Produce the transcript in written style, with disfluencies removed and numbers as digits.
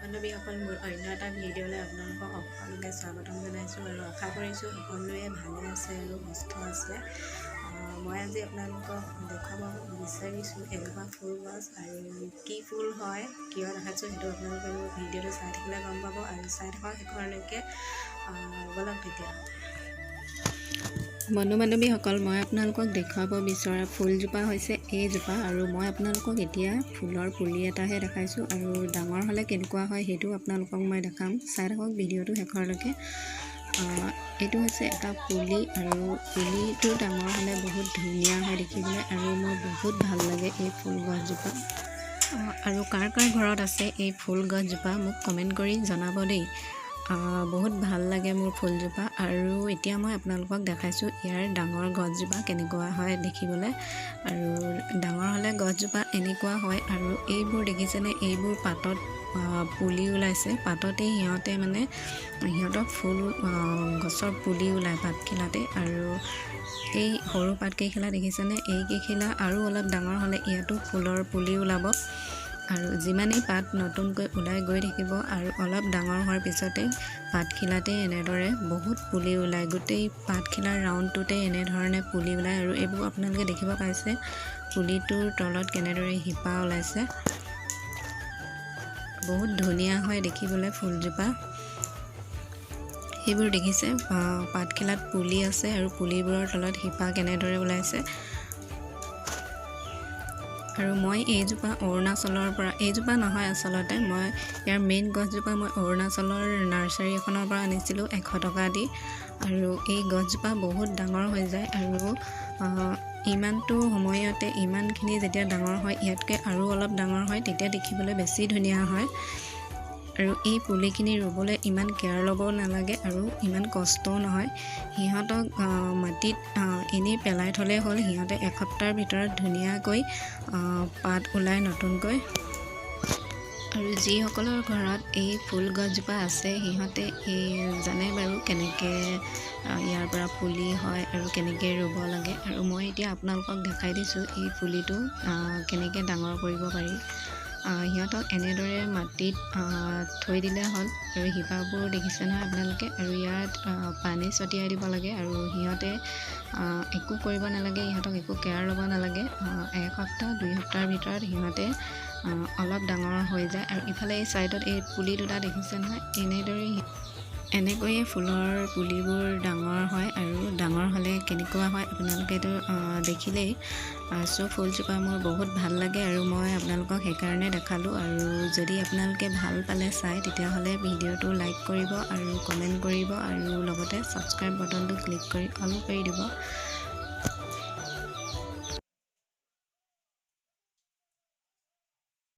বান্ধৱীসকল, মোৰ অন্য এটা ভিডিঅ'লৈ আপোনালোকক সকলোকে স্বাগতম জনাইছোঁ আৰু আশা কৰিছোঁ সকলোৱে ভালে আছে আৰু সুস্থ আছে। মই আজি আপোনালোকক দেখুৱাব বিচাৰিছোঁ এজোপা ফুল গছ আৰু কি ফুল হয়, কিয় দেখাইছোঁ সেইটো আপোনালোকে মোৰ ভিডিঅ'টো চাই থাকিলে গম পাব আৰু চাই থাকক শেষৰলৈকে। ব'লক তেতিয়া। বন্ধু বান্ধৱীসকল, মই আপোনালোকক দেখুৱাব বিচৰা ফুলজোপা হৈছে এইজোপা আৰু মই আপোনালোকক এতিয়া ফুলৰ পুলি এটাহে দেখাইছোঁ আৰু ডাঙৰ হ'লে কেনেকুৱা হয় সেইটো আপোনালোকক মই দেখাম। চাই থাকক ভিডিঅ'টো শেষৰলৈকে। এইটো হৈছে এটা পুলি আৰু পুলিটো ডাঙৰ হ'লে বহুত ধুনীয়া হয় দেখিবলৈ আৰু মোৰ বহুত ভাল লাগে এই ফুল গছজোপা। আৰু কাৰ কাৰ ঘৰত আছে এই ফুল গছজোপা মোক কমেণ্ট কৰি জনাব দেই। বহুত ভাল লাগে মোৰ ফুলজোপা। আৰু এতিয়া মই আপোনালোকক দেখাইছোঁ ইয়াৰ ডাঙৰ গছজোপা কেনেকুৱা হয় দেখিবলৈ। আৰু ডাঙৰ হ'লে গছজোপা এনেকুৱা হয়। আৰু এইবোৰ দেখিছেনে, এইবোৰ পাতত পুলি ওলাইছে। পাততেই সিহঁতে মানে সিহঁতৰ ফুল গছৰ পুলি ওলায় পাতখিলাতে। আৰু এই সৰু পাতকেইখিলা দেখিছেনে, এইকেইখিলা আৰু অলপ ডাঙৰ হ'লে ইয়াতো ফুলৰ পুলি ওলাব। আৰু যিমানেই পাত নতুনকৈ ওলাই গৈ থাকিব আৰু অলপ ডাঙৰ হোৱাৰ পিছতে পাতখিলাতে এনেদৰে বহুত পুলি ওলায়। গোটেই পাতখিলাৰ ৰাউণ্ডটোতে এনেধৰণে পুলি ওলায়। আৰু এইবোৰ আপোনালোকে দেখিব পাইছে পুলিটোৰ তলত কেনেদৰে শিপা ওলাইছে। বহুত ধুনীয়া হয় দেখিবলৈ ফুলজোপা। সেইবোৰ দেখিছে পাতখিলাত পুলি আছে আৰু পুলিবোৰৰ তলত শিপা কেনেদৰে ওলাইছে। আৰু মই এইজোপা অৰুণাচলৰ পৰা, এইজোপা নহয় আচলতে, মই ইয়াৰ মেইন গছজোপা মই অৰুণাচলৰ নাৰ্চাৰী এখনৰ পৰা আনিছিলোঁ 100 টকা দি। আৰু এই গছজোপা বহুত ডাঙৰ হৈ যায় আৰু ইমানটো সময়তে ইমানখিনি যেতিয়া ডাঙৰ হয়, ইয়াতকৈ আৰু অলপ ডাঙৰ হয় তেতিয়া দেখিবলৈ বেছি ধুনীয়া হয়। আৰু এই পুলিখিনি ৰুবলৈ ইমান কেয়াৰ ল'ব নালাগে আৰু ইমান কষ্টও নহয়। সিহঁতক মাটিত এনেই পেলাই থ'লেই হ'ল, সিহঁতে এসপ্তাহৰ ভিতৰত ধুনীয়াকৈ পাত ওলায় নতুনকৈ। আৰু যিসকলৰ ঘৰত এই ফুল গছজোপা আছে সিহঁতে এই জানে বাৰু কেনেকৈ ইয়াৰ পৰা পুলি হয় আৰু কেনেকৈ ৰুব লাগে। আৰু মই এতিয়া আপোনালোকক দেখাই দিছোঁ এই পুলিটো কেনেকৈ ডাঙৰ কৰিব পাৰি। সিহঁতক এনেদৰে মাটিত থৈ দিলে হ'ল। আৰু শিপাবোৰ দেখিছে নহয় আপোনালোকে। আৰু ইয়াত পানী ছটিয়াই দিব লাগে আৰু সিহঁতে একো কৰিব নালাগে, ইহঁতক একো কেয়াৰ ল'ব নালাগে। এসপ্তাহ 2 সপ্তাহৰ ভিতৰত সিহঁতে অলপ ডাঙৰ হৈ যায়। আৰু ইফালে এই ছাইডত এই পুলি দুটা দেখিছে নহয়, এনেদৰে এনেকৈয়ে ফুলৰ পুলিবোৰ ডাঙৰ হয়। আৰু ডাঙৰ হ'লে কেনেকুৱা হয় আপোনালোকেতো দেখিলেই। চ' ফুলজোপা মোৰ বহুত ভাল লাগে আৰু মই আপোনালোকক সেইকাৰণে দেখালোঁ। আৰু যদি আপোনালোকে ভাল পালে চাই তেতিয়াহ'লে ভিডিঅ'টো লাইক কৰিব আৰু কমেণ্ট কৰিব আৰু লগতে ছাবস্ক্ৰাইব বটনটো ক্লিক কৰি অল কৰি দিব।